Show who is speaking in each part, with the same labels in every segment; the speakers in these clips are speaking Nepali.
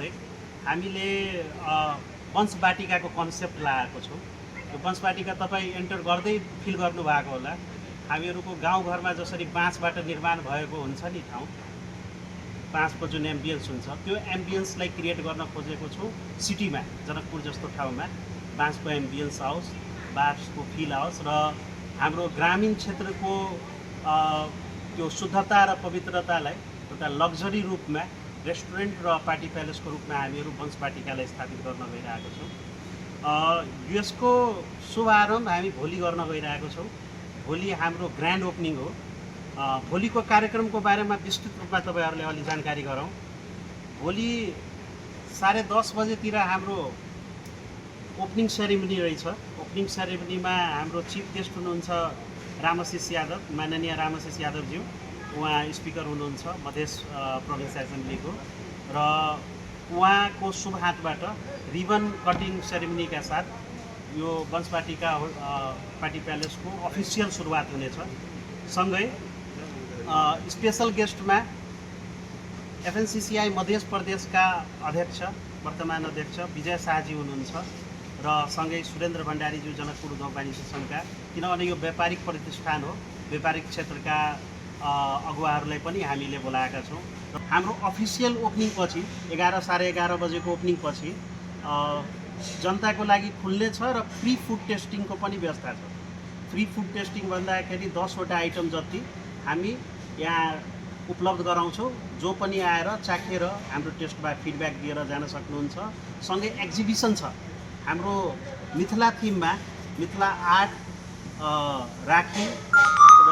Speaker 1: गर्दै हामीले वंशवाटिकाको कन्सेप्ट ल्याएको छौँ। यो वंशवाटिका तपाईँ एन्टर गर्दै फिल गर्नुभएको होला। हामीहरूको गाउँघरमा जसरी बाँसबाट निर्माण भएको हुन्छ नि ठाउँ, बाँसको जुन एम्बियन्स हुन्छ त्यो एम्बियन्सलाई क्रिएट गर्न खोजेको छौँ। सिटीमा जनकपुर जस्तो ठाउँमा बाँसको एम्बियन्स आओस्, बाँसको फिल आओस् र हाम्रो ग्रामीण क्षेत्रको त्यो शुद्धता र पवित्रतालाई एउटा लग्जरी रूपमा रेस्टुरेन्ट र पार्टी प्यालेसको रूपमा हामीहरू वंशवाटिकालाई स्थापित गर्न गइरहेको छौँ। यसको शुभारम्भ हामी भोलि गर्न गइरहेको छौँ। भोलि हाम्रो ग्रान्ड ओपनिङ हो। भोलिको कार्यक्रमको बारेमा विस्तृत रूपमा तपाईँहरूले अलि जानकारी गरौँ। भोलि 10:30 बजेतिर हाम्रो ओपनिङ सेरेमनी रहेछ। ओपनिङ सेरेमनीमा हाम्रो चिफ गेस्ट हुनुहुन्छ रामशिष यादव, माननीय रामशिष यादवज्यू। उहाँ स्पिकर हुनुहुन्छ मधेस प्रोभिन्स एसेम्ब्लीको र उहाँको शुभ हातबाट रिबन कटिङ सेरेमनीका साथ यो वंशवाटिका पार्टी प्यालेसको अफिसियल सुरुवात हुनेछ। सँगै स्पेशल गेस्टमा एफएनसीसीआई मध्य प्रदेशका अध्यक्ष, वर्तमान अध्यक्ष विजय शाहजी हुनुहुन्छ र सँगै सुरेन्द्र भण्डारीज्यू जनकपुर उद्योग वाणिज्य सङ्घका, किनभने यो व्यापारिक प्रतिष्ठान हो, व्यापारिक क्षेत्रका अगुवाहरूलाई पनि हामीले बोलाएका छौँ। हाम्रो अफिसियल ओपनिङ पछि 11 साढे 11 बजेको ओपनिङ पछि जनताको लागि खुल्ने छ र फ्री फुड टेस्टिङको पनि व्यवस्था छ। फ्री फुड टेस्टिङ भन्दाखेरि 10वटा आइटम जति हामी यहाँ उपलब्ध गराउँछौँ। जो पनि आएर चाखेर हाम्रो टेस्टमा फिडब्याक दिएर जान सक्नुहुन्छ। सँगै एक्जिबिसन छ हाम्रो मिथिला थिममा, मिथिला आर्ट, राखी र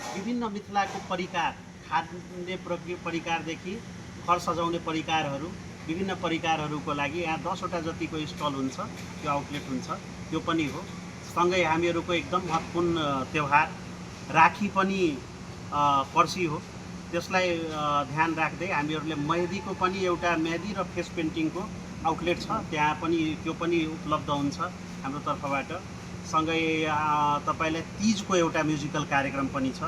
Speaker 1: विभिन्न मिथिलाको परिकार, खाद्य परिकारदेखि घर सजाउने परिकारहरू, विभिन्न परिकारहरूको लागि यहाँ 10वटा जतिको स्टल हुन्छ, त्यो आउटलेट हुन्छ, त्यो पनि हो। सँगै हामीहरूको एकदम महत्त्वपूर्ण त्यौहार राखी पनि पर्सि हो। त्यसलाई ध्यान राख्दै हामीहरूले मेहदीको पनि एउटा मेहदी र फेस पेन्टिङको आउटलेट छ, त्यहाँ पनि त्यो पनि उपलब्ध हुन्छ हाम्रो तर्फबाट। सँगै तपाईँलाई तीजको एउटा म्युजिकल कार्यक्रम पनि छ।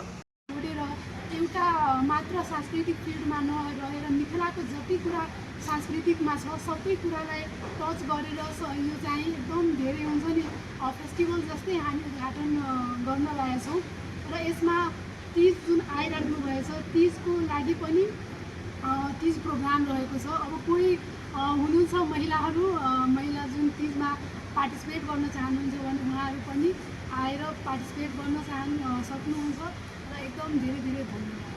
Speaker 2: एउटा मात्र सांस्कृतिक फिल्डमा नरहेर मिथिलाको जति कुरा सांस्कृतिकमा छ सबै कुरालाई टच गरेर यो चाहिँ एकदम धेरै हुन्छ नि फेस्टिभल जस्तै हामी उद्घाटन गर्न लागेका छौँ। र यसमा तीज जुन आइराख्नु भएछ, तीजको लागि पनि तीज प्रोग्राम रहेको छ। अब कोही हुनुहुन्छ महिलाहरू, महिला जुन तीजमा पार्टिसिपेट गर्न चाहनुहुन्छ भने उहाँहरू पनि आएर पार्टिसिपेट गर्न सक्नुहुन्छ र एकदम धेरै धेरै धन्यवाद।